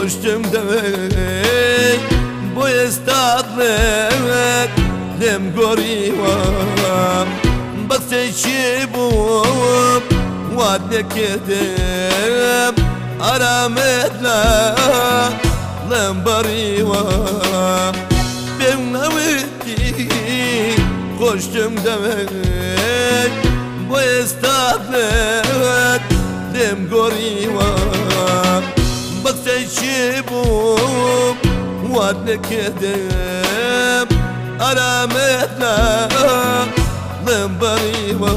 خۆشتم دەوێت بۆ ئێستا دڵێت لێم گۆڕیوە بەقسەی بووم وات لێکردم ئارامت لە دڵم بەڕیوە پێم نەوتی خۆشتم دەوێت بۆ ئێستا دڵێت لێم گۆڕیوە بەقسەی بووم وات لێکردم ئارامت لە دڵم بەڕیوە.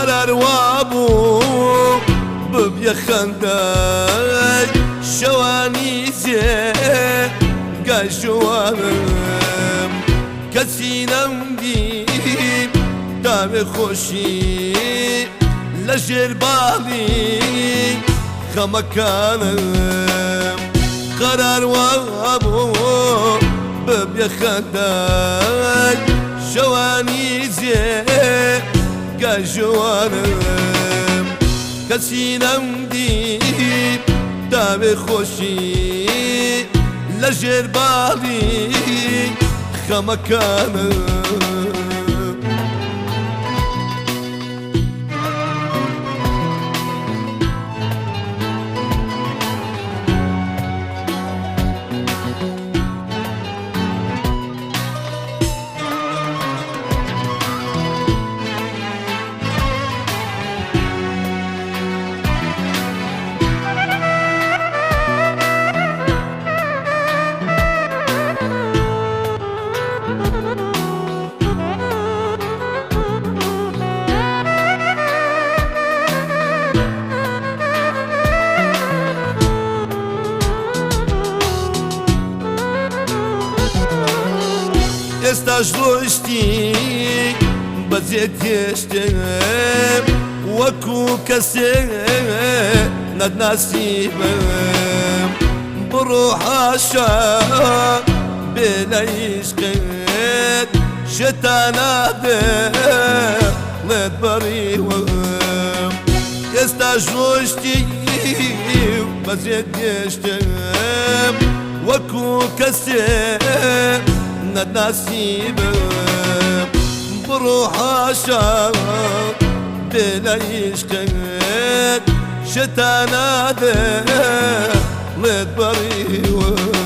قرار وابوو ببیە خەندەی شەوانی زێ گەژوانم کەسی نەمدی داوێ خۆشی لە ژێر باڵی خەمەکانم قەرار وابوو ببیە خەندەی شەوانی زێ گەژوانم کەسی نەمدی داوێ خۆشی لە ژێر باڵی خەمەکانم. ئێستاش ڕۆشتی بەجێت هێشتم وەکو کەسێ نەتناسیبم بڕۆ حاشا بێ لە عیشقت شتانە دڵت بەڕیوم ئێستاش ڕۆشتی بەجێت هێشتم وەکو کەسێ نەتناسیبم بڕۆ حاشا بێ لە عیشقت شتانە دڵت بەڕیوم.